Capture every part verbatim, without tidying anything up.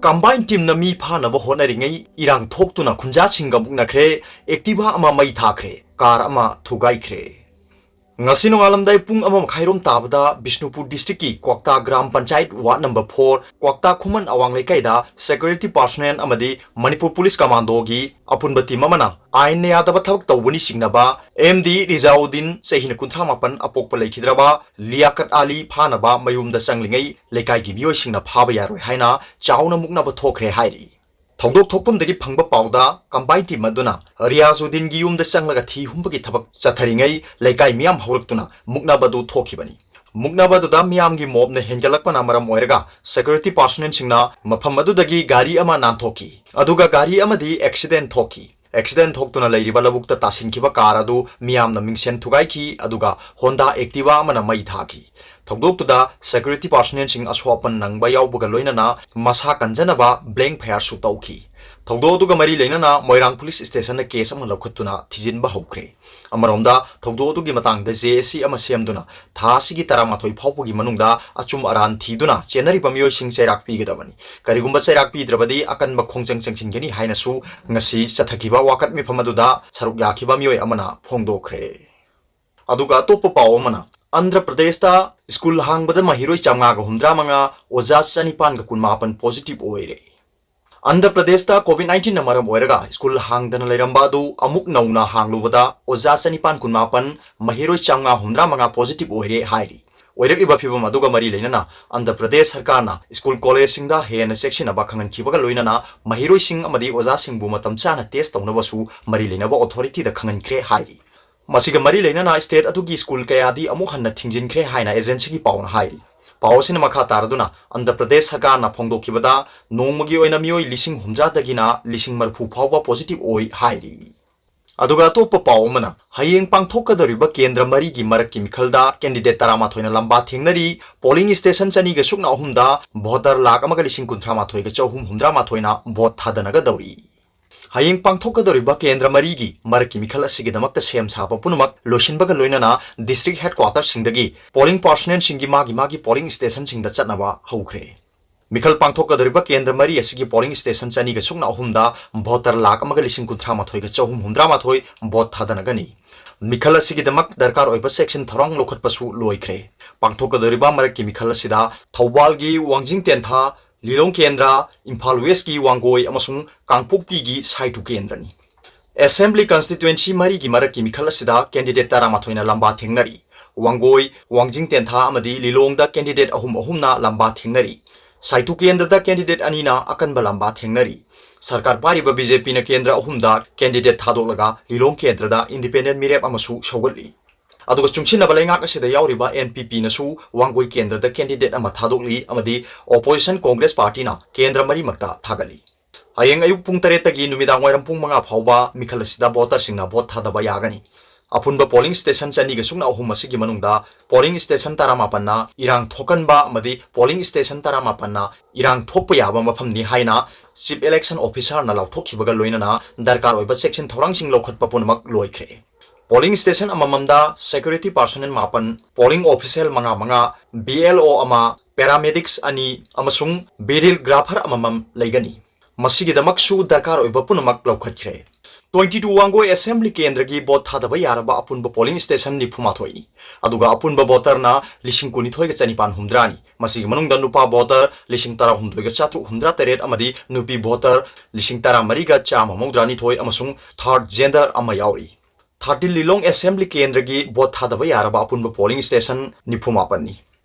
Combined teamꯅ ꯃꯤ ꯐꯥꯅꯕ ꯍꯣꯠꯅꯔꯤꯉꯩ ꯏꯔꯥꯡ ꯊꯣꯛꯇꯨꯅ ꯈꯨꯟꯖꯥꯁꯤꯡꯒ ꯃꯨꯛꯅꯈ꯭ꯔꯦ, Activa ꯑꯃ ꯃꯩ ꯊꯥꯈ꯭ꯔꯦ, car ꯑꯃ ꯊꯨꯒꯥꯏꯈ꯭ꯔꯦ꯫ ꯉꯁꯤ ꯅꯣꯡꯉꯥꯜꯂꯝꯗꯥꯏ ꯄꯨꯡ ꯑꯃ ꯃꯈꯥꯏꯔꯣꯝ ꯇꯥꯕꯗ ꯕꯤꯁꯅꯨꯄꯨꯔ districtꯀꯤ ꯀ꯭ꯋꯥꯛꯇꯥ gram panchayat ward number four, ꯀ꯭ꯋꯥꯛꯇꯥ ꯈꯨꯃꯟ ꯑꯋꯥꯡ ꯂꯩꯀꯥꯏꯗ security personnel ꯑꯃꯗꯤ ꯃꯅꯤꯄꯨꯔ police commandoꯒꯤ ꯑꯄꯨꯟꯕ team ꯑꯃꯅ ꯑꯥꯏꯟꯅ ꯌꯥꯗꯕ ꯊꯕꯛ ꯇꯧꯕꯅꯤ ꯆꯤꯡꯅꯕ ꯑꯦꯝ ꯗꯤ ꯔꯤꯖꯥꯎꯗꯤꯟ, ꯆꯍꯤꯅ ꯀꯨꯟꯊ꯭ꯔꯥ ꯃꯥꯄꯟ, ꯑꯄꯣꯛꯄ ꯂꯩꯈꯤꯗ꯭ꯔꯕ ꯂꯤꯌꯥꯀꯠ ꯑꯂꯤ ꯐꯥꯅꯕ ꯃꯌꯨꯝꯗ ꯆꯪꯂꯤꯉꯩ ꯂꯩꯀꯥꯏꯒꯤ ꯃꯤꯑꯣꯏꯁꯤꯡꯅ ꯐꯥꯕ ꯌꯥꯔꯣꯏ ꯍꯥꯏꯅ ꯆꯥꯎꯅ ꯃꯨꯛꯅꯕ ꯊꯣꯛꯈ꯭ꯔꯦ ꯍꯥꯏꯔꯤ꯫ ꯊꯧꯗꯣꯛ ꯊꯣꯛꯐꯝꯗꯒꯤ ꯐꯪꯕ ꯄꯥꯎꯗ combined team ꯑꯗꯨꯅ ꯔꯤꯌꯥꯖꯨꯗꯤꯟꯒꯤ ꯌꯨꯝꯗ ꯆꯪꯂꯒ ꯊꯤ ꯍꯨꯝꯕꯒꯤ ꯊꯕꯛ ꯆꯠꯊꯔꯤꯉꯩ ꯂꯩꯀꯥꯏ ꯃꯤꯌꯥꯝ ꯍꯧꯔꯛꯇꯨꯅ ꯃꯨꯛꯅꯕ ꯑꯗꯨ ꯊꯣꯛꯈꯤꯕꯅꯤ꯫ ꯃꯨꯛꯅꯕ ꯑꯗꯨꯗ ꯃꯤꯌꯥꯝꯒꯤ ꯃꯣꯞꯅ ꯍꯦꯟꯒꯠꯂꯛꯄꯅ ꯃꯔꯝ ꯑꯣꯏꯔꯒ security personnelꯁꯤꯡꯅ ꯃꯐꯝ ꯑꯗꯨꯗꯒꯤ ꯒꯥꯔꯤ ꯑꯃ ꯅꯥꯟꯊꯣꯛꯈꯤ, ꯑꯗꯨꯒ ꯒꯥꯔꯤ ꯑꯃꯗꯤ accident ꯊꯣꯛꯈꯤ꯫ Accident ꯊꯣꯛꯇꯨꯅ ꯂꯩꯔꯤꯕ ꯂꯧꯕꯨꯛꯇ ꯇꯥꯁꯤꯟꯈꯤꯕ car ꯑꯗꯨ ꯃꯤꯌꯥꯝꯅ ꯃꯤꯡꯁꯦꯟ ꯊꯨꯒꯥꯏꯈꯤ, ꯑꯗꯨꯒ Honda Activa ꯑꯃꯅ ꯃꯩ ꯊꯥꯈꯤ꯫ ꯊꯧꯗꯣꯛꯇꯨꯗ security personnelꯁꯤꯡ ꯑꯁꯣꯛ ꯑꯄꯟ ꯅꯪꯕ ꯌꯥꯎꯕꯒ ꯂꯣꯏꯅꯅ ꯃꯁꯥ ꯀꯟꯖꯅꯕ blank fireꯁꯨ ꯇꯧꯈꯤ꯫ ꯊꯧꯗꯣꯛ ꯑꯗꯨꯒ ꯃꯔꯤ ꯂꯩꯅꯅ ꯃꯣꯏꯔꯥꯡ police stationꯗ case ꯑꯃ ꯂꯧꯈꯠꯇꯨꯅ ꯊꯤꯖꯤꯟꯕ ꯍꯧꯈ꯭ꯔꯦ꯫ ꯑꯃꯔꯣꯝꯗ ꯊꯧꯗꯣꯛ ꯑꯗꯨꯒꯤ ꯃꯇꯥꯡꯗ J A C ꯑꯃ ꯁꯦꯝꯗꯨꯅ ꯊꯥ ꯑꯁꯤꯒꯤ ꯇꯔꯥꯃꯥꯊꯣꯏ ꯐꯥꯎꯕꯒꯤ ꯃꯅꯨꯡꯗ ꯑꯆꯨꯝ ꯑꯔꯥꯟ ꯊꯤꯗꯨꯅ ꯆꯦꯟꯅꯔꯤꯕ ꯃꯤꯑꯣꯏꯁꯤꯡ ꯆꯩꯔꯥꯛ ꯄꯤꯒꯗꯕꯅꯤ꯫ ꯀꯔꯤꯒꯨꯝꯕ ꯆꯩꯔꯥꯛ ꯄꯤꯗ꯭ꯔꯕꯗꯤ ꯑꯀꯟꯕ ꯈꯣꯡꯖꯪ ꯆꯪꯁꯤꯟꯒꯅꯤ ꯍꯥꯏꯅꯁꯨ ꯉꯁꯤ ꯆꯠꯊꯈꯤꯕ ꯋꯥꯀꯠ ꯃꯤꯐꯝ ꯑꯗꯨꯗ ꯁꯔꯨꯛ ꯌꯥꯈꯤꯕ ꯃꯤꯑꯣꯏ ꯑꯃꯅ ꯐꯣꯡꯗꯣꯛꯈ꯭ꯔꯦ꯫ ꯑꯗꯨꯒ ꯑꯇꯣꯞꯄ ꯄꯥꯎ ꯑꯃꯅ, ꯑꯟꯙ꯭ꯔ ꯄ꯭ꯔꯗꯦꯁꯇ ꯁ꯭ꯀꯨꯜ ꯍꯥꯡꯕꯗ ꯃꯍꯩꯔꯣꯏ ꯆꯥꯝꯃꯉꯥꯒ ꯍꯨꯝꯗ꯭ꯔꯥ ꯃꯉꯥ, ꯑꯣꯖꯥ ꯆꯅꯤꯄꯥꯟꯒ ꯀꯨꯟꯃꯥꯄꯟ positive ꯑꯣꯏꯔꯦ꯫ ꯑꯟꯙ꯭ꯔ ꯄ꯭ꯔꯗꯦꯁꯇ COVID nineteenꯅ ꯃꯔꯝ ꯑꯣꯏꯔꯒ ꯁ꯭ꯀꯨꯜ ꯍꯥꯡꯗꯅ ꯂꯩꯔꯝꯕ ꯑꯗꯨ ꯑꯃꯨꯛ ꯅꯧꯅ ꯍꯥꯡꯂꯨꯕꯗ ꯑꯣꯖꯥ ꯆꯅꯤꯄꯥꯟ ꯀꯨꯟꯃꯥꯄꯟ, ꯃꯍꯩꯔꯣꯏ ꯆꯥꯝꯃꯉꯥ ꯍꯨꯝꯗ꯭ꯔꯥ ꯃꯉꯥ positive ꯑꯣꯏꯔꯦ ꯍꯥꯏꯔꯤ꯫ ꯑꯣꯏꯔꯛꯂꯤꯕ ꯐꯤꯚꯝ ꯑꯗꯨꯒ ꯃꯔꯤ ꯂꯩꯅꯅ ꯑꯟꯙ꯭ꯔ ꯄ꯭ꯔꯗꯦꯁ ꯁꯔꯀꯥꯔꯅ ꯁ꯭ꯀꯨꯜ ꯀꯣꯂꯦꯖꯁꯤꯡꯗ ꯍꯦꯟꯅ ꯆꯦꯛꯁꯤꯟꯅꯕ ꯈꯪꯍꯟꯈꯤꯕꯒ ꯂꯣꯏꯅꯅ ꯃꯍꯩꯔꯣꯏꯁꯤꯡ ꯑꯃꯗꯤ ꯑꯣꯖꯥꯁꯤꯡꯕꯨ ꯃꯇꯝ ꯆꯥꯅ test ꯇꯧꯅꯕꯁꯨ ꯃꯔꯤ ꯂꯩꯅꯕ authorityꯗ ꯈꯪꯍꯟꯈ꯭ꯔꯦ ꯍꯥꯏꯔꯤ꯫ ꯃꯁꯤꯒ ꯃꯔꯤ ꯂꯩꯅꯅ state ꯑꯗꯨꯒꯤ ꯁ꯭ꯀꯨꯜ ꯀꯌꯥꯗꯤ ꯑꯃꯨꯛ ꯍꯟꯅ ꯊꯤꯡꯖꯤꯟꯈ꯭ꯔꯦ ꯍꯥꯏꯅ agencyꯒꯤ ꯄꯥꯎꯅ ꯍꯥꯏꯔꯤ꯫ ꯄꯥꯎ ꯑꯁꯤꯅ ꯃꯈꯥ ꯇꯥꯔꯗꯨꯅ ꯑꯟꯙ꯭ꯔ ꯄ꯭ꯔꯗꯦꯁ ꯁꯔꯀꯥꯔꯅ ꯐꯣꯡꯗꯣꯛꯈꯤꯕꯗ ꯅꯣꯡꯃꯒꯤ ꯑꯣꯏꯅ ꯃꯤꯑꯣꯏ ꯂꯤꯁꯤꯡ ꯍꯨꯝꯗ꯭ꯔꯥꯗꯒꯤꯅ ꯂꯤꯁꯤꯡ ꯃꯔꯤꯐꯨ ꯐꯥꯎꯕ positive ꯑꯣꯏ ꯍꯥꯏꯔꯤ꯫ ꯑꯗꯨꯒ ꯑꯇꯣꯞꯄ ꯄꯥꯎ ꯑꯃꯅ, ꯍꯌꯦꯡ ꯄꯥꯡꯊꯣꯛꯀꯗꯧꯔꯤꯕ ꯀꯦꯟꯗ꯭ꯔ ꯃꯔꯤꯒꯤ ꯃꯔꯛꯀꯤ ꯃꯤꯈꯜꯗ candidate ꯇꯔꯥꯃꯥꯊꯣꯏꯅ ꯂꯝꯕꯥ ꯊꯦꯡꯅꯔꯤ꯫ Polling station ꯆꯅꯤꯒ ꯁꯨꯞꯅ ꯑꯍꯨꯝꯗ voter ꯂꯥꯈ ꯑꯃꯒ ꯂꯤꯁꯤꯡ ꯀꯨꯟꯊ꯭ꯔꯥ ꯃꯥꯊꯣꯏꯒ ꯆꯍꯨꯝ ꯍꯨꯝꯗ꯭ꯔꯥ ꯃꯥꯊꯣꯏꯅ vote ꯊꯥꯗꯅꯒꯗꯧꯔꯤ꯫ ꯍꯌꯦꯡ ꯄꯥꯡꯊꯣꯛꯀꯗꯧꯔꯤꯕ ꯀꯦꯟꯗ꯭ꯔ ꯃꯔꯤꯒꯤ ꯃꯔꯛꯀꯤ ꯃꯤꯈꯜ ꯑꯁꯤꯒꯤꯗꯃꯛꯇ ꯁꯦꯝ ꯁꯥꯕ ꯄꯨꯝꯅꯃꯛ ꯂꯣꯏꯁꯤꯟꯕꯒ ꯂꯣꯏꯅꯅ district headquarterꯁꯤꯡꯗꯒꯤ polling personnelꯁꯤꯡꯒꯤ ꯃꯥꯒꯤ ꯃꯥꯒꯤ polling stationꯁꯤꯡꯗ ꯆꯠꯅꯕ ꯍꯧꯈ꯭ꯔꯦ꯫ ꯃꯤꯈꯜ ꯄꯥꯡꯊꯣꯛꯀꯗꯧꯔꯤꯕ ꯀꯦꯟꯗ꯭ꯔ ꯃꯔꯤ ꯑꯁꯤꯒꯤ polling station ꯆꯅꯤꯒ ꯁꯨꯞꯅ ꯑꯍꯨꯝꯗ voter ꯂꯥꯈ ꯑꯃꯒ ꯂꯤꯁꯤꯡ ꯀꯨꯟꯊ꯭ꯔꯥ ꯃꯥꯊꯣꯏꯒ ꯆꯍꯨꯝ ꯍꯨꯝꯗ꯭ꯔꯥ ꯃꯥꯊꯣꯏ vote ꯊꯥꯗꯅꯒꯅꯤ꯫ ꯃꯤꯈꯜ ꯑꯁꯤꯒꯤꯗꯃꯛ ꯗꯔꯀꯥꯔ ꯑꯣꯏꯕ ꯆꯦꯛꯁꯤꯟ ꯊꯧꯔꯥꯡ ꯂꯧꯈꯠꯄꯁꯨ ꯂꯣꯏꯈ꯭ꯔꯦ꯫ ꯄꯥꯡꯊꯣꯛꯀꯗꯧꯔꯤꯕ ꯃꯔꯛꯀꯤ ꯃꯤꯈꯜ ꯑꯁꯤꯗ ꯊꯧꯕꯥꯜꯒꯤ ꯋꯥꯡꯖꯤꯡ ꯇꯦꯟꯊꯥ, ꯂꯤꯂꯣꯡ ꯀꯦꯟꯗ꯭ꯔ, ꯏꯝꯐꯥꯜ ꯋꯦꯁꯀꯤ ꯋꯥꯡꯒꯣꯏ ꯑꯃꯁꯨꯡ ꯀꯥꯡꯄꯣꯛꯄꯤꯒꯤ ꯁꯥꯏꯇꯨ ꯀꯦꯟꯗ꯭ꯔꯅꯤ꯫ Assembly constituency ꯃꯔꯤꯒꯤ ꯃꯔꯛꯀꯤ ꯃꯤꯈꯜ ꯑꯁꯤꯗ candidate ꯇꯔꯥꯃꯥꯊꯣꯏꯅ ꯂꯝꯕꯥ ꯊꯦꯡꯅꯔꯤ꯫ ꯋꯥꯡꯒꯣꯏ, ꯋꯥꯡꯖꯤꯡ ꯇꯦꯟꯊꯥ ꯑꯃꯗꯤ ꯂꯤꯂꯣꯡꯗ candidate ꯑꯍꯨꯝ ꯑꯍꯨꯝꯅ ꯂꯝꯕꯥ ꯊꯦꯡꯅꯔꯤ꯫ ꯁꯥꯏꯇꯨ ꯀꯦꯟꯗ꯭ꯔꯗ candidate ꯑꯅꯤꯅ ꯑꯀꯟꯕ ꯂꯝꯕꯥ ꯊꯦꯡꯅꯔꯤ꯫ ꯁꯔꯀꯥꯔ ꯄꯥꯏꯔꯤꯕ BJPꯅ ꯀꯦꯟꯗ꯭ꯔ ꯑꯍꯨꯝꯗ candidate ꯊꯥꯗꯣꯛꯂꯒ ꯂꯤꯂꯣꯡ ꯀꯦꯟꯗ꯭ꯔꯗ independent ꯃꯤꯔꯦꯞ ꯑꯃꯁꯨ ꯁꯧꯒꯠꯂꯤ꯫ ꯑꯗꯨꯒ ꯆꯨꯡꯁꯤꯟꯅꯕ ꯂꯩꯉꯥꯛ ꯑꯁꯤꯗ ꯌꯥꯎꯔꯤꯕ NPPꯅꯁꯨ ꯋꯥꯡꯒꯣꯏ ꯀꯦꯟꯗ꯭ꯔꯗ candidate ꯑꯃ ꯊꯥꯗꯣꯛꯂꯤ ꯑꯃꯗꯤ opposition Congress partyꯅ ꯀꯦꯟꯗ꯭ꯔ ꯃꯔꯤꯃꯛꯇ ꯊꯥꯒꯠꯂꯤ꯫ ꯍꯌꯦꯡ ꯑꯌꯨꯛ ꯄꯨꯡ ꯇꯔꯦꯠꯇꯒꯤ ꯅꯨꯃꯤꯗꯥꯡ ꯋꯥꯏꯔꯝ ꯄꯨꯡ ꯃꯉꯥ ꯐꯥꯎꯕ ꯃꯤꯈꯜ ꯑꯁꯤꯗ voterꯁꯤꯡꯅ vote ꯊꯥꯗꯕ ꯌꯥꯒꯅꯤ꯫ ꯑꯄꯨꯟꯕ polling station ꯆꯅꯤꯒ ꯁꯨꯞꯅ ꯑꯍꯨꯝ ꯑꯁꯤꯒꯤ ꯃꯅꯨꯡꯗ polling station ꯇꯔꯥꯃꯥꯄꯟꯅ ꯏꯔꯥꯡ ꯊꯣꯛꯍꯟꯕ ꯑꯃꯗꯤ polling station ꯇꯔꯥꯃꯥꯄꯟꯅ ꯏꯔꯥꯡ ꯊꯣꯛꯄ ꯌꯥꯕ ꯃꯐꯝꯅꯤ ꯍꯥꯏꯅ Chief Election Officerꯅ ꯂꯥꯎꯊꯣꯛꯈꯤꯕꯒ ꯂꯣꯏꯅꯅ ꯗꯔꯀꯥꯔ ꯑꯣꯏꯕ ꯆꯦꯛꯁꯤꯟ ꯊꯧꯔꯥꯡꯁꯤꯡ ꯂꯧꯈꯠꯄ ꯄꯨꯝꯅꯃꯛ ꯂꯣꯏꯈ꯭ꯔꯦ꯫ Polling station ꯑꯃꯃꯝꯗ security personnel ꯃꯥꯄꯟ, polling official ꯃꯉꯥ ꯃꯉꯥ, BLO ꯑꯃ, paramedics ꯑꯅꯤ ꯑꯃꯁꯨꯡ videographer ꯑꯃꯃꯝ ꯂꯩꯒꯅꯤ꯫ ꯃꯁꯤꯒꯤꯗꯃꯛꯁꯨ ꯗꯔꯀꯥꯔ ꯑꯣꯏꯕ ꯄꯨꯝꯅꯃꯛ ꯂꯧꯈꯠꯈ꯭ꯔꯦ꯫ Twenty two ꯋꯥꯡꯒꯣꯏ Assembly ꯀꯦꯟꯗ꯭ꯔꯒꯤ vote ꯊꯥꯗꯕ ꯌꯥꯔꯕ ꯑꯄꯨꯟꯕ polling station ꯅꯤꯐꯨ ꯃꯥꯊꯣꯏꯅꯤ꯫ ꯑꯗꯨꯒ ꯑꯄꯨꯟꯕ voterꯅ ꯂꯤꯁꯤꯡ ꯀꯨꯟꯅꯤꯊꯣꯏꯒ ꯆꯅꯤꯄꯥꯟ ꯍꯨꯝꯗ꯭ꯔꯥꯅꯤ꯫ ꯃꯁꯤꯒꯤ ꯃꯅꯨꯡꯗ ꯅꯨꯄꯥ voter ꯂꯤꯁꯤꯡ ꯇꯔꯥꯍꯨꯝꯗꯣꯏꯒ ꯆꯥꯇ꯭ꯔꯨꯛ ꯍꯨꯝꯗ꯭ꯔꯥ ꯇꯔꯦꯠ ꯑꯃꯗꯤ ꯅꯨꯄꯤ voter ꯂꯤꯁꯤꯡ ꯇꯔꯥꯃꯔꯤꯒ ꯆꯥꯝꯃ ꯃꯧꯗ꯭ꯔꯥꯅꯤꯊꯣꯏ ꯑꯃꯁꯨꯡ third gender ꯑꯃ ꯌꯥꯎꯔꯤ꯫ Thirteen ꯂꯤꯂꯣꯡ Assembly ꯀꯦꯟꯗ꯭ꯔꯒꯤ vote ꯊꯥꯗꯕ ꯌꯥꯔꯕ ꯑꯄꯨꯟꯕ polling station ꯅꯤꯐꯨ ꯃꯥꯄꯟꯅꯤ꯫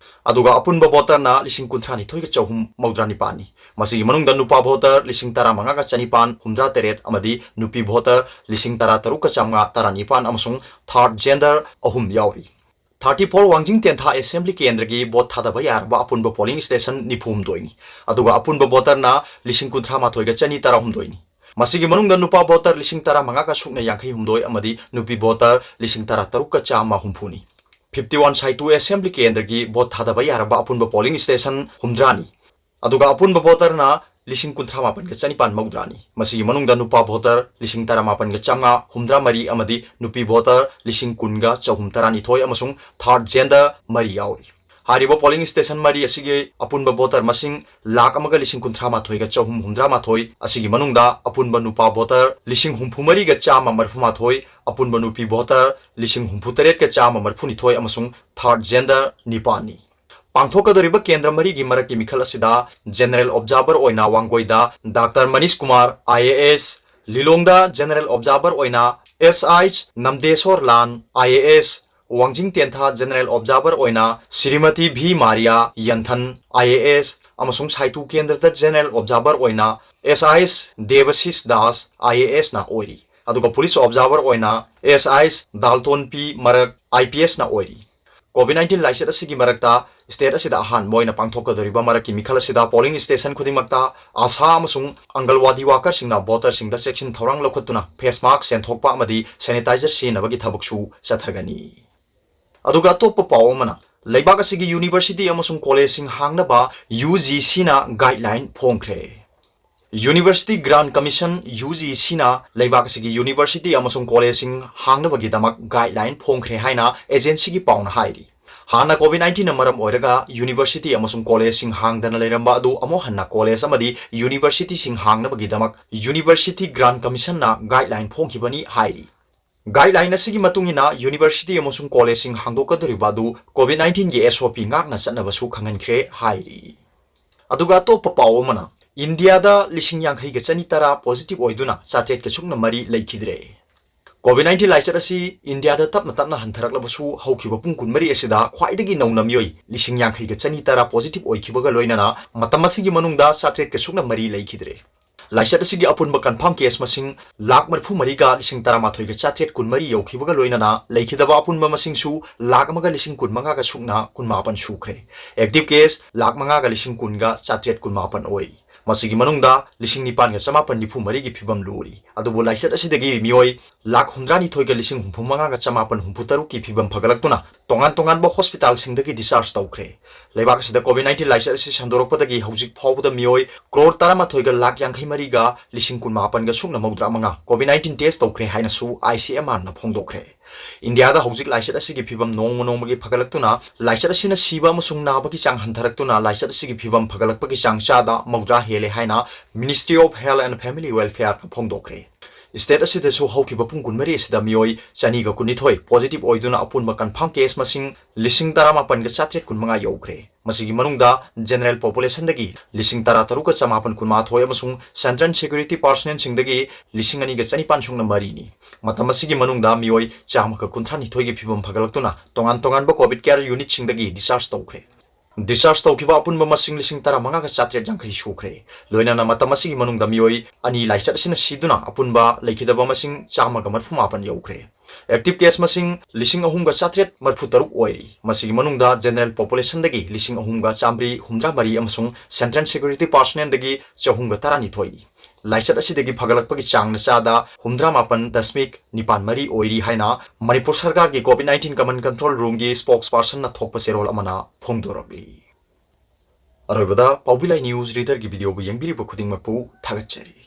ꯑꯗꯨꯒ ꯑꯄꯨꯟꯕ voterꯅ ꯂꯤꯁꯤꯡ ꯀꯨꯟꯊ꯭ꯔꯥ ꯅꯤꯊꯣꯏꯒ ꯆꯍꯨꯝ ꯃꯧꯗ꯭ꯔꯥ ꯅꯤꯄꯥꯟꯅꯤ꯫ ꯃꯁꯤꯒꯤ ꯃꯅꯨꯡꯗ ꯅꯨꯄꯥ voter ꯂꯤꯁꯤꯡ ꯇꯔꯥ ꯃꯉꯥꯒ ꯆꯅꯤꯄꯥꯟ ꯍꯨꯝꯗ꯭ꯔꯥ ꯇꯔꯦꯠ ꯑꯃꯗꯤ ꯅꯨꯄꯤ voter ꯂꯤꯁꯤꯡ ꯇꯔꯥ ꯇꯔꯨꯛꯀ ꯆꯥꯝꯃꯉꯥ ꯇꯔꯥ ꯅꯤꯄꯥꯟ ꯑꯃꯁꯨꯡ third gender ꯑꯍꯨꯝ ꯌꯥꯎꯔꯤ꯫ Thirty four ꯋꯥꯡꯖꯤꯡ ꯇꯦꯟꯊꯥ Assembly ꯀꯦꯟꯗ꯭ꯔꯒꯤ vote ꯊꯥꯗꯕ ꯌꯥꯔꯕ ꯑꯄꯨꯟꯕ polling station ꯅꯤꯐꯨ ꯍꯨꯝꯗꯣꯏꯅꯤ꯫ ꯑꯗꯨꯒ ꯑꯄꯨꯟꯕ voterꯅ ꯂꯤꯁꯤꯡ ꯀꯨꯟꯊ꯭ꯔꯥ ꯃꯥꯊꯣꯏꯒ ꯆꯅꯤ ꯇꯔꯥ ꯍꯨꯝꯗꯣꯏꯅꯤ꯫ ꯃꯁꯤꯒꯤ ꯃꯅꯨꯡꯗ ꯅꯨꯄꯥ voter ꯂꯤꯁꯤꯡ ꯇꯔꯥ ꯃꯉꯥꯒ ꯁꯨꯞꯅ ꯌꯥꯡꯈꯩ ꯍꯨꯝꯗꯣꯏ ꯑꯃꯗꯤ ꯅꯨꯄꯤ voter ꯂꯤꯁꯤꯡ ꯇꯔꯥ ꯇꯔꯨꯛꯀ ꯆꯥꯝꯃ ꯍꯨꯝꯐꯨꯅꯤ꯫ Fifty one ꯁꯥꯏꯇꯨ Assembly ꯀꯦꯟꯗ꯭ꯔꯒꯤ vote ꯊꯥꯗꯕ ꯌꯥꯔꯕ ꯑꯄꯨꯟꯕ polling station ꯍꯨꯝꯗ꯭ꯔꯥꯅꯤ꯫ ꯑꯗꯨꯒ ꯑꯄꯨꯟꯕ voterꯅ ꯂꯤꯁꯤꯡ ꯀꯨꯟꯊ꯭ꯔꯥ ꯃꯥꯄꯟꯒ ꯆꯅꯤꯄꯥꯟ ꯃꯧꯗ꯭ꯔꯥꯅꯤ꯫ ꯃꯁꯤꯒꯤ ꯃꯅꯨꯡꯗ ꯅꯨꯄꯥ voter ꯂꯤꯁꯤꯡ ꯇꯔꯥ ꯃꯥꯄꯟꯒ ꯆꯥꯝꯃꯉꯥ ꯍꯨꯝꯗ꯭ꯔꯥ ꯃꯔꯤ ꯑꯃꯗꯤ ꯅꯨꯄꯤ voter ꯂꯤꯁꯤꯡ ꯀꯨꯟꯒ ꯆꯍꯨꯝ ꯇꯔꯥꯅꯤꯊꯣꯏ ꯑꯃꯁꯨꯡ third gender ꯃꯔꯤ ꯌꯥꯎꯔꯤ꯫ ꯍꯥꯏꯔꯤꯕ polling station ꯃꯔꯤ ꯑꯁꯤꯒꯤ ꯑꯄꯨꯟꯕ voter ꯃꯁꯤꯡ ꯂꯥꯈ ꯑꯃꯒ ꯂꯤꯁꯤꯡ ꯀꯨꯟꯊ꯭ꯔꯥ ꯃꯥꯊꯣꯏꯒ ꯆꯍꯨꯝ ꯍꯨꯝꯗ꯭ꯔꯥ ꯃꯥꯊꯣꯏ ꯑꯁꯤꯒꯤ ꯃꯅꯨꯡꯗ ꯑꯄꯨꯟꯕ ꯅꯨꯄꯥ voter ꯂꯤꯁꯤꯡ ꯍꯨꯝꯐꯨ ꯃꯔꯤꯒ ꯆꯥꯝꯃ ꯃꯔꯤꯐꯨ ꯃꯥꯊꯣꯏ, ꯑꯄꯨꯟꯕ ꯅꯨꯄꯤ voter ꯂꯤꯁꯤꯡ ꯍꯨꯝꯐꯨ ꯇꯔꯦꯠꯀ ꯆꯥꯝꯃ ꯃꯔꯤꯐꯨ ꯅꯤꯊꯣꯏ ꯑꯃꯁꯨꯡ third gender ꯅꯤꯄꯥꯟꯅꯤ꯫ ꯄꯥꯡꯊꯣꯛꯀꯗꯧꯔꯤꯕ ꯀꯦꯟꯗ꯭ꯔ ꯃꯔꯤꯒꯤ ꯃꯔꯛꯀꯤ ꯃꯤꯈꯜ ꯑꯁꯤꯗ general observer ꯑꯣꯏꯅ ꯋꯥꯡꯒꯣꯏꯗ doctor Manish Kumar, I A S, Lilong general observer ꯑꯣꯏꯅ S I Namdesor Lan, I A S, Wangjing Tentha general observer ꯑꯣꯏꯅ Shrimati V Maria Yanthan, I A S, ꯑꯃꯁꯨꯡ ꯁꯥꯏꯇꯨ ꯀꯦꯟꯗ꯭ꯔꯗ general observer ꯑꯣꯏꯅ S I ꯗꯦꯕꯁꯤꯁ Das, I A S ꯅ ꯑꯣꯏꯔꯤ꯫ ꯑꯗꯨꯒ police observer ꯑꯣꯏꯅ S I ꯗꯥꯜꯇꯣꯟ ꯄꯤ ꯃꯔꯛ, I P S ꯅ ꯑꯣꯏꯔꯤ꯫ COVID nineteen ꯂꯥꯏꯆꯠ ꯑꯁꯤꯒꯤ ꯃꯔꯛꯇ state ꯑꯁꯤꯗ ꯑꯍꯥꯟꯕ ꯑꯣꯏꯅ ꯄꯥꯡꯊꯣꯛꯀꯗꯧꯔꯤꯕ ꯃꯔꯛꯀꯤ ꯃꯤꯈꯜ ꯑꯁꯤꯗ polling station ꯈꯨꯗꯤꯡꯃꯛꯇ ASHA ꯑꯃꯁꯨꯡ ꯑꯪꯒꯜꯋꯥꯗꯤ workerꯁꯤꯡꯅ voterꯁꯤꯡꯗ ꯆꯦꯛꯁꯤꯟ ꯊꯧꯔꯥꯡ ꯂꯧꯈꯠꯇꯨꯅ face mask ꯁꯦꯟꯊꯣꯛꯄ ꯑꯃꯗꯤ sanitizer ꯁꯤꯖꯤꯟꯅꯕꯒꯤ ꯊꯕꯛꯁꯨ ꯆꯠꯊꯒꯅꯤ꯫ ꯑꯗꯨꯒ ꯑꯇꯣꯞꯄ ꯄꯥꯎ ꯑꯃꯅ, ꯂꯩꯕꯥꯛ ꯑꯁꯤꯒꯤ university ꯑꯃꯁꯨꯡ collegeꯁꯤꯡ ꯍꯥꯡꯅꯕ UGCꯅ guideline ꯐꯣꯡꯈ꯭ꯔꯦ꯫ University Grant Commission, UGCꯅ ꯂꯩꯕꯥꯛ ꯑꯁꯤꯒꯤ university ꯑꯃꯁꯨꯡ collegeꯁꯤꯡ ꯍꯥꯡꯅꯕꯒꯤꯗꯃꯛ guideline ꯐꯣꯡꯈ꯭ꯔꯦ ꯍꯥꯏꯅ agencyꯒꯤ ꯄꯥꯎꯅ ꯍꯥꯏꯔꯤ꯫ ꯍꯥꯟꯅ COVID nineteenꯅ ꯃꯔꯝ ꯑꯣꯏꯔꯒ university ꯑꯃꯁꯨꯡ collegeꯁꯤꯡ ꯍꯥꯡꯗꯅ ꯂꯩꯔꯝꯕ ꯑꯗꯨ ꯑꯃꯨꯛ ꯍꯟꯅ college ꯑꯃꯗꯤ universityꯁꯤꯡ ꯍꯥꯡꯅꯕꯒꯤꯗꯃꯛ University Grant Commissionꯅ guideline ꯐꯣꯡꯈꯤꯕꯅꯤ ꯍꯥꯏꯔꯤ꯫ Guideline ꯑꯁꯤꯒꯤ ꯃꯇꯨꯡ ꯏꯟꯅ university ꯑꯃꯁꯨꯡ collegeꯁꯤꯡ ꯍꯥꯡꯗꯣꯛꯀꯗꯧꯔꯤꯕ ꯑꯗꯨ COVID nineteenꯒꯤ SOP ꯉꯥꯛꯅ ꯆꯠꯅꯕꯁꯨ ꯈꯪꯍꯟꯈ꯭ꯔꯦ ꯍꯥꯏꯔꯤ꯫ ꯑꯗꯨꯒ ꯑꯇꯣꯞꯄ ꯄꯥꯎ ꯑꯃꯅ, ꯏꯟꯗꯤꯌꯥꯗ ꯂꯤꯁꯤꯡ ꯌꯥꯡꯈꯩꯒ ꯆꯅꯤ ꯇꯔꯥ positive ꯑꯣꯏꯗꯨꯅ ꯆꯥꯇ꯭ꯔꯦꯠꯀ ꯁꯨꯞꯅ ꯃꯔꯤ ꯂꯩꯈꯤꯗ꯭ꯔꯦ꯫ COVID nineteen ꯂꯥꯏꯆꯠ ꯑꯁꯤ ꯏꯟꯗꯤꯌꯥꯗ ꯇꯞꯅ ꯇꯞꯅ ꯍꯟꯊꯔꯛꯂꯕꯁꯨ, ꯍꯧꯈꯤꯕ ꯄꯨꯡ ꯀꯨꯟꯃꯔꯤ ꯑꯁꯤꯗ ꯈ꯭ꯋꯥꯏꯗꯒꯤ ꯅꯧꯅ ꯃꯤꯑꯣꯏ ꯂꯤꯁꯤꯡ ꯌꯥꯡꯈꯩꯒ ꯆꯅꯤ ꯇꯔꯥ positive ꯑꯣꯏꯈꯤꯕꯒ ꯂꯣꯏꯅꯅ ꯃꯇꯝ ꯑꯁꯤꯒꯤ ꯃꯅꯨꯡꯗ ꯆꯥꯇ꯭ꯔꯦꯠꯀ ꯁꯨꯞꯅ ꯃꯔꯤ ꯂꯩꯈꯤꯗ꯭ꯔꯦ꯫ ꯂꯥꯏꯆꯠ ꯑꯁꯤꯒꯤ ꯑꯄꯨꯟꯕ confirm case ꯃꯁꯤꯡ ꯂꯥꯈ ꯃꯔꯤꯐꯨ ꯃꯔꯤꯒ ꯂꯤꯁꯤꯡ ꯇꯔꯥꯃꯥꯊꯣꯏꯒ ꯆꯥꯇ꯭ꯔꯦꯠ ꯀꯨꯟꯃꯔꯤ ꯌꯧꯈꯤꯕꯒ ꯂꯣꯏꯅꯅ ꯂꯩꯈꯤꯗꯕ ꯑꯄꯨꯟꯕ ꯃꯁꯤꯡꯁꯨ ꯂꯥꯈ ꯑꯃꯒ ꯂꯤꯁꯤꯡ ꯀꯨꯟꯃꯉꯥꯒ ꯁꯨꯞꯅ ꯀꯨꯟꯃꯥꯄꯟ ꯁꯨꯈ꯭ꯔꯦ꯫ Active case ꯂꯥꯈ ꯃꯉꯥꯒ ꯂꯤꯁꯤꯡ ꯀꯨꯟꯒ ꯆꯥꯇ꯭ꯔꯦꯠ ꯀꯨꯟꯃꯥꯄꯟ ꯑꯣꯏ꯫ ꯃꯁꯤꯒꯤ ꯃꯅꯨꯡꯗ ꯂꯤꯁꯤꯡ ꯅꯤꯄꯥꯟꯒ ꯆꯃꯥꯄꯟ ꯅꯤꯐꯨ ꯃꯔꯤꯒꯤ ꯐꯤꯕꯝ ꯂꯨꯔꯤ꯫ ꯑꯗꯨꯕꯨ ꯂꯥꯏꯆꯠ ꯑꯁꯤꯗꯒꯤ ꯃꯤꯑꯣꯏ ꯂꯥꯈ ꯍꯨꯝꯗ꯭ꯔꯥꯅꯤꯊꯣꯏꯒ ꯂꯤꯁꯤꯡ ꯍꯨꯝꯐꯨ ꯃꯉꯥꯒ ꯆꯃꯥꯄꯟ ꯍꯨꯝꯐꯨ ꯇꯔꯨꯛꯀꯤ ꯐꯤꯕꯝ ꯐꯒꯠꯂꯛꯇꯨꯅ ꯇꯣꯉꯥꯟ ꯇꯣꯉꯥꯟꯕ hospitalꯁꯤꯡꯗꯒꯤ discharge ꯇꯧꯈ꯭ꯔꯦ꯫ ꯂꯩꯕꯥꯛ ꯑꯁꯤꯗ COVID nineteen ꯂꯥꯏꯆꯠ ꯑꯁꯤ ꯁꯟꯗꯣꯔꯛꯄꯗꯒꯤ ꯍꯧꯖꯤꯛ ꯐꯥꯎꯕꯗ ꯃꯤꯑꯣꯏ ꯀ꯭ꯔꯣꯔ ꯇꯔꯥꯃꯥꯊꯣꯏꯒ ꯂꯥꯈ ꯌꯥꯡꯈꯩ ꯃꯔꯤꯒ ꯂꯤꯁꯤꯡ ꯀꯨꯟꯃꯥꯄꯟꯒ ꯁꯨꯞꯅ ꯃꯧꯗ꯭ꯔꯥ ꯃꯉꯥ COVID nineteen test ꯇꯧꯈ꯭ꯔꯦ ꯍꯥꯏꯅꯁꯨ ICMRꯅ ꯐꯣꯡꯗꯣꯛꯈ꯭ꯔꯦ꯫ ꯏꯟꯗꯤꯌꯥꯗ ꯍꯧꯖꯤꯛ ꯂꯥꯏꯆꯠ ꯑꯁꯤꯒꯤ ꯐꯤꯕꯝ ꯅꯣꯡꯃ ꯅꯣꯡꯃꯒꯤ ꯐꯒꯠꯂꯛꯇꯨꯅ, ꯂꯥꯏꯆꯠ ꯑꯁꯤꯅ ꯁꯤꯕ ꯑꯃꯁꯨꯡ ꯅꯥꯕꯒꯤ ꯆꯥꯡ ꯍꯟꯊꯔꯛꯇꯨꯅ, ꯂꯥꯏꯆꯠ ꯑꯁꯤꯒꯤ ꯐꯤꯕꯝ ꯐꯒꯠꯂꯛꯄꯒꯤ ꯆꯥꯡ ꯆꯥꯗ ꯃꯧꯗ꯭ꯔꯥ ꯍꯦꯜꯂꯦ ꯍꯥꯏꯅ Ministry of Health and Family Welfare ꯅ ꯐꯣꯡꯗꯣꯛꯈ꯭ꯔꯦ꯫ ꯁ꯭ꯇꯦꯠ ꯑꯁꯤꯗꯁꯨ ꯍꯧꯈꯤꯕ ꯄꯨꯡ ꯀꯨꯟꯃꯔꯤ ꯑꯁꯤꯗ ꯃꯤꯑꯣꯏ ꯆꯅꯤꯒ ꯀꯨꯟꯅꯤꯊꯣꯏ ꯄꯣꯖꯤꯇꯤꯚ ꯑꯣꯏꯗꯨꯅ ꯑꯄꯨꯟꯕ ꯀꯟꯐꯥꯔꯝ ꯀꯦꯁ ꯃꯁꯤꯡ ꯂꯤꯁꯤꯡ ꯇꯔꯥꯃꯥꯄꯟꯒ ꯆꯥꯇ꯭ꯔꯦꯠ ꯀꯨꯟꯃꯉꯥ ꯌꯧꯈ꯭ꯔꯦ꯫ ꯃꯁꯤꯒꯤ ꯃꯅꯨꯡꯗ ꯖꯦꯅꯔꯦꯜ ꯄꯣꯄꯨꯂꯦꯁꯟꯗꯒꯤ ꯂꯤꯁꯤꯡ ꯇꯔꯥ ꯇꯔꯨꯛꯀ ꯆꯃꯥꯄꯟ ꯀꯨꯟꯃꯥꯊꯣꯏ ꯑꯃꯁꯨꯡ ꯁꯦꯟꯇ꯭ꯔꯦꯜ ꯁꯦꯀ꯭ꯌꯨꯔꯤꯇꯤ ꯄꯥꯔꯁꯣꯅꯦꯜꯁꯤꯡꯗꯒꯤ ꯂꯤꯁꯤꯡ ꯑꯅꯤꯒ ꯆꯅꯤꯄꯥꯟ ꯁꯨꯞꯅ ꯃꯔꯤꯅꯤ꯫ ꯃꯇꯝ ꯑꯁꯤꯒꯤ ꯃꯅꯨꯡꯗ ꯃꯤꯑꯣꯏ ꯆꯥꯝꯃꯒ ꯀꯨꯟꯊ꯭ꯔꯥ ꯅꯤꯊꯣꯏꯒꯤ ꯐꯤꯕꯝ ꯐꯒꯠꯂꯛꯇꯨꯅ ꯇꯣꯉꯥꯟ ꯇꯣꯉꯥꯟꯕ ꯀꯣꯚꯤꯗ ꯀꯦꯌꯔ ꯌꯨꯅꯤꯠꯁꯤꯡꯗꯒꯤ ꯗꯤꯁꯆꯥꯔꯖ ꯇꯧꯈ꯭ꯔꯦ꯫ ꯗꯤꯁꯆꯥꯔꯖ ꯇꯧꯈꯤꯕ ꯑꯄꯨꯟꯕ ꯃꯁꯤꯡ ꯂꯤꯁꯤꯡ ꯇꯔꯥꯃꯉꯥꯒ ꯆꯥꯇ꯭ꯔꯦꯠ ꯌꯥꯡꯈꯩ ꯁꯨꯈ꯭ꯔꯦ꯫ ꯂꯣꯏꯅꯅ ꯃꯇꯝ ꯑꯁꯤꯒꯤ ꯃꯅꯨꯡꯗ ꯃꯤꯑꯣꯏ ꯑꯅꯤ ꯂꯥꯏꯆꯠ ꯑꯁꯤꯅ ꯁꯤꯗꯨꯅ ꯑꯄꯨꯟꯕ ꯂꯩꯈꯤꯗꯕ ꯃꯁꯤꯡ ꯆꯥꯝꯃꯒ ꯃꯔꯤꯐꯨ ꯃꯥꯄꯟ ꯌꯧꯈ꯭ꯔꯦ꯫ ꯑꯦꯛꯇꯤꯚ ꯀꯦꯁ ꯃꯁꯤꯡ ꯂꯤꯁꯤꯡ ꯑꯍꯨꯝꯒ ꯆꯥꯇ꯭ꯔꯦꯠ ꯃꯔꯤꯐꯨ ꯇꯔꯨꯛ ꯑꯣꯏꯔꯤ꯫ ꯃꯁꯤꯒꯤ ꯃꯅꯨꯡꯗ ꯖꯦꯅꯔꯦꯜ ꯄꯣꯄꯨꯂꯦꯁꯟꯗꯒꯤ ꯂꯤꯁꯤꯡ ꯑꯍꯨꯝꯒ ꯆꯥꯝꯃꯔꯤ ꯍꯨꯝꯗ꯭ꯔꯥ ꯃꯔꯤ ꯑꯃꯁꯨꯡ ꯁꯦꯟꯇ꯭ꯔꯦꯜ ꯁꯦꯀ꯭ꯌꯨꯔꯤꯇꯤ ꯄꯥꯔꯁꯣꯅꯦꯜꯗꯒꯤ ꯆꯍꯨꯝꯒ ꯇꯔꯥꯅꯤꯊꯣꯏꯅꯤ꯫ ꯂꯥꯏꯆꯠ ꯑꯁꯤꯗꯒꯤ ꯐꯒꯠꯂꯛꯄꯒꯤ ꯆꯥꯡꯅ ꯆꯥꯗ ꯍꯨꯝꯗ꯭ꯔꯥ ꯃꯥꯄꯟ ꯗꯁꯃꯤꯛ ꯅꯤꯄꯥꯟ ꯃꯔꯤ ꯑꯣꯏꯔꯤ ꯍꯥꯏꯅ ꯃꯅꯤꯄꯨꯔ ꯁꯔꯀꯥꯔꯒꯤ ꯀꯣꯚꯤꯗ ꯅꯥꯏꯟꯇꯤꯟ ꯀꯃꯟ ꯀꯟꯇ꯭ꯔꯣꯜ ꯔꯨꯝꯒꯤ ꯁ꯭ꯄꯣꯛꯁ ꯄꯥꯔꯁꯟꯅ ꯊꯣꯛꯄ ꯆꯦꯔꯣꯜ ꯑꯃꯅ ꯐꯣꯡꯗꯣꯔꯛꯂꯤ꯫ ꯑꯔꯣꯏꯕꯗ ꯄꯥꯎꯕꯤ ꯂꯥꯏ ꯅ꯭ꯌꯨꯁ ꯔꯤꯗꯔꯒꯤ ꯚꯤꯗꯤꯑꯣꯕꯨ ꯌꯦꯡꯕꯤꯔꯤꯕ ꯈꯨꯗꯤꯡꯃꯛꯄꯨ ꯊꯥꯒꯠꯆꯔꯤ꯫